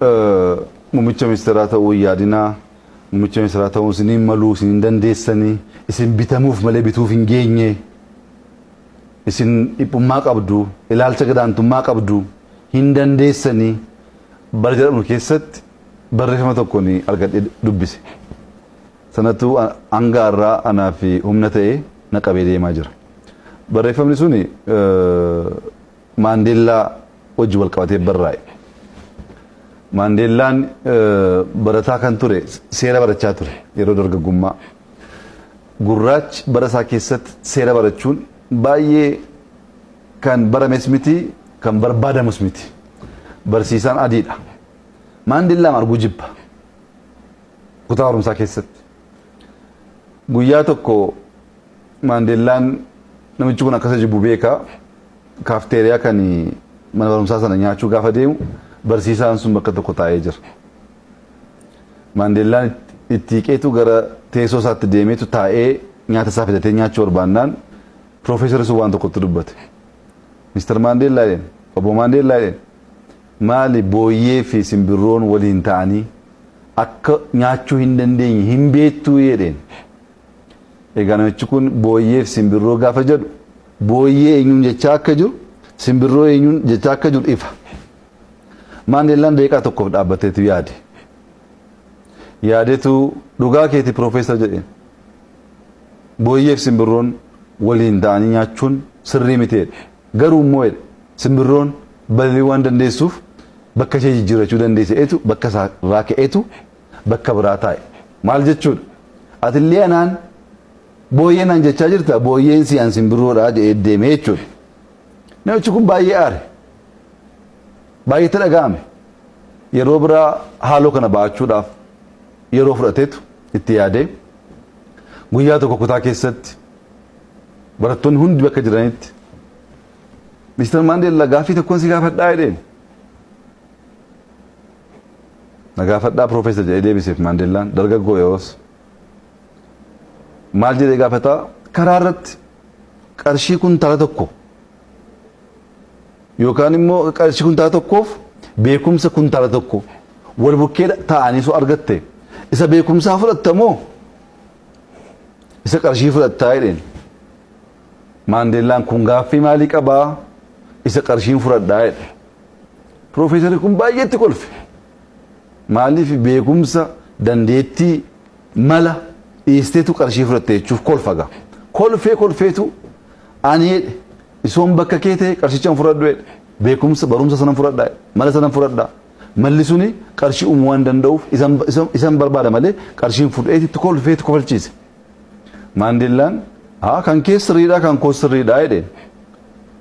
Muummicha ministeeraa ta'uu hin yaadinaa, muummicha ministeeraa ta'uun isin hin malu, isin hin dandeessanii, isin bitamuuf malee bituuf hin geenye, isin dhiphummaa qabdu, ilaalcha gadaantummaa qabdu, hin dandeessanii bara jedhamu keessatti barreeffama tokkoon argadhee dubbise. Sanatu hanga har'aa anaaf humna ta'ee na qabee deemaa jira. Barreeffamni suni Maandeellaa wajjin wal qabatee barraa'e. Maandeellaan barataa kan ture, seera barachaa ture yeroo dargaggummaa. Gurraachi bara isaa keessatti seera barachuun baay'ee kan barames miti, kan barbaadamus miti. Barsiisaan adiidha. Maandeellaan arguu jibba. Kutaa barumsaa keessatti. Guyyaa tokko Maandeellaan namichi kun akkasa jibbu beekaa, kaafteeriyaa kan mana barumsaa sana nyaachuu gaafa deemu barsiisaan sun bakka tokko taa'ee jira. Maandeellaan itti hiiqeetu gara teessoo isaatti deemeetu taa'ee nyaata isaa fidatee nyaachuu barbaannaan piroofeesarri sun waan tokkotti dubbate. Mister Maandeellaa jedheen, obbo Maandeellaa jedheen, maali booyyee fi simbirroon waliin ta'anii akka nyaachuu hin dandeenye hin beektuu jedheen. Egaa namichi kun booyyee fi simbirroo gaafa jedhu booyyee eenyuun jechaa akka jiru, simbirroo eenyuun jechaa akka jiru ifa. Maandeellaan daqiiqaa tokkoof dhaabbateetu yaade. Yaadetu dhugaa keeti piroofeesar jedheen. Booyyee fi simbirroon waliin ta'anii nyaachuun sirrii miti jedhe. Garuu immoo jedhe, simbirroon balali'uu waan dandeessuuf bakka ishee jijjiirrachuu dandeesse etu bakka isaa irraa ka'eetu bakka biraa taa'e. Maal jechuudha? Atillee anaan booyyee naan jechaa jirta, booyyeen si an simbirroodha jedhee deeme jechuudha. Namichi kun baay'ee aare. Baay'ee itti dhaga'ame. Yeroo biraa haaloo kana ba'achuudhaaf yeroo fudhateetu itti yaadee guyyaa tokko kutaa keessatti barattoonni hundi bakka jiranitti Mr. Maandeellaa, gaaffii tokkoon si gaafadhaa jedheen. Na gaafadhaa piroofeesar jedhee deebiseef Maandeellaan dargaggoo yeroos. Maal jedhee gaafataa? Karaa irratti qarshii kuntaala tokko yookaan immoo qarshii kuntaala tokkoof beekumsa kuntaala tokko wal bukkee taa'anii soo argatte isa beekumsaa fudhatta moo isa qarshii fudhattaa jedheen. Maandeellaan kun gaaffii maalii qabaa, isa qarshiin fudhadhaa jedhe. Piroofeesarri kun baay'eetti kolfe. Maaliif beekumsa, dandeettii, mala dhiisteetu qarshii fudhatte jechuuf kolfa gaa. Kolfee kolfeetu ani jedhe isoon bakka kee ta'e qarshicha hin fudhadhu jedhe. Beekumsa, barumsa sanan fudhadha jedhe. Mala sanan fudhadha. Malli suni qarshii uumuu waan danda'uuf isan barbaada malee qarshiin fudheeti itti kolfeetu kofalchiise. Maandeellaan haa kan kee sirriidha, kan koo sirriidha jedheen.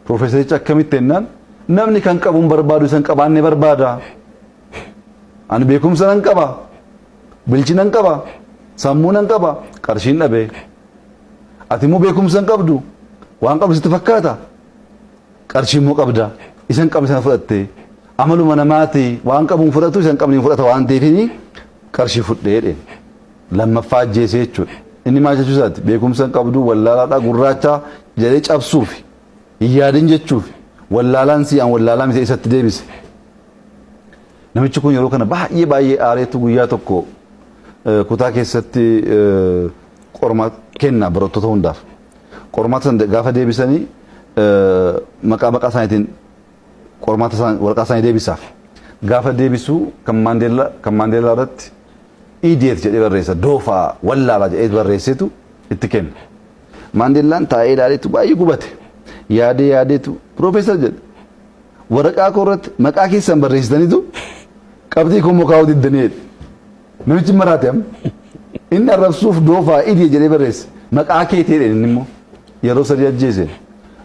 Piroofeesarichi akkamitti jennaan, namni kan qabu hin barbaadu, isa hin qabaanne barbaada. Ani beekumsa nan qaba, bilchina nan qaba, sammuu nan qaba, qarshiin dhabe. Ati immoo beekumsa hin qabdu, waan qabdu sitti fakkaata. Qarshii immoo qabda, isa hin qabne sana fudhatte. Amaluma namaati, waan qabu hin fudhatu, isa hin qabne hin fudhata waan ta'eef qarshii fudhee jedheen. Lammaffaa ajjeesee jechuudha. Inni maal jechuu isaati? Beekumsa hin qabdu, wallaalaadha, gurraacha jedhee cabsuufi. Hin yaadin jechuufi. Wallaalaan si an wallaalaa miti isatti deebise. Namichi kun yeroo kana baay'ee baay'ee aareetu guyyaa tokko kutaa keessatti qormaata kenna barattoota hundaaf. Qormaata sana gaafa deebisanii maqaa maqaa isaaniitiin qormaata isaan waraqaa isaanii deebisaaf. Gaafa deebisuu kan Maandeellaa kan Maandeellaa irratti idiot jedhee barreessa, doofaa, wallaalaa jedhee barreesseetu itti kenna. Maandeellaan taa'ee ilaaleetu baay'ee gubate. Yaadee yaadeetu piroofeesar jedhe. Waraqaa koo irratti maqaa keessan barreessitaniitu qabxii koo immoo kaa'uu diddanii jedhe. Namichi maraate amma. Inni arrabsuuf doofaa, idiot jedhee barreesse. Maqaa keetii jedhe, inni immoo yeroo sadii ajjeese.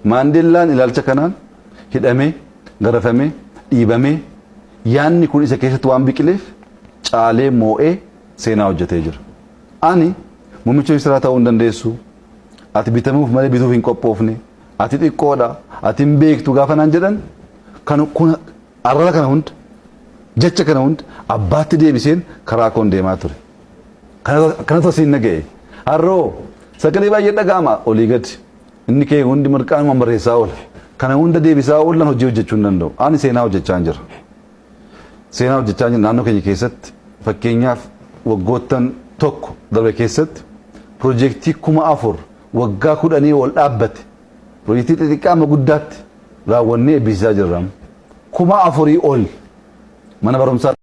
Maandeellaan ilaalcha kanaan hidhamee, garafamee, dhiibamee, yaanni kun isa keessatti waan biqileef caalee moo'ee seenaa hojjetee jira. Ani muummicha ministeeraa ta'uu hin dandeessu. Ati bitamuuf malee bituuf hin qophoofne. Ati xiqqoodha. Ati hin beektu gaafa naan jedhan kan kun arraba kana hunda, jecha kana hunda abbaatti deebiseen karaa koon deemaa ture. Kanatu asiin na ga'e. Har'oo sagalee baay'ee dhaga'ama olii gadi. Inni kee hundi mirqaanuma barreessaa oola. Kana hunda deebisaa oolan hojii hojjechuu hin danda'u. Ani seenaa hojjechaa hin jira. Seenaa hojjechaa jiru naannoo keenya keessatti, fakkeenyaaf waggoottan tokko darbe keessatti piroojeektii 4000 waggaa 10 ol dhaabbate, piroojeektii xixiqqaa amma guddaatti raawwannee eebbisiisaa jirra. 4000 ol mana barumsaa.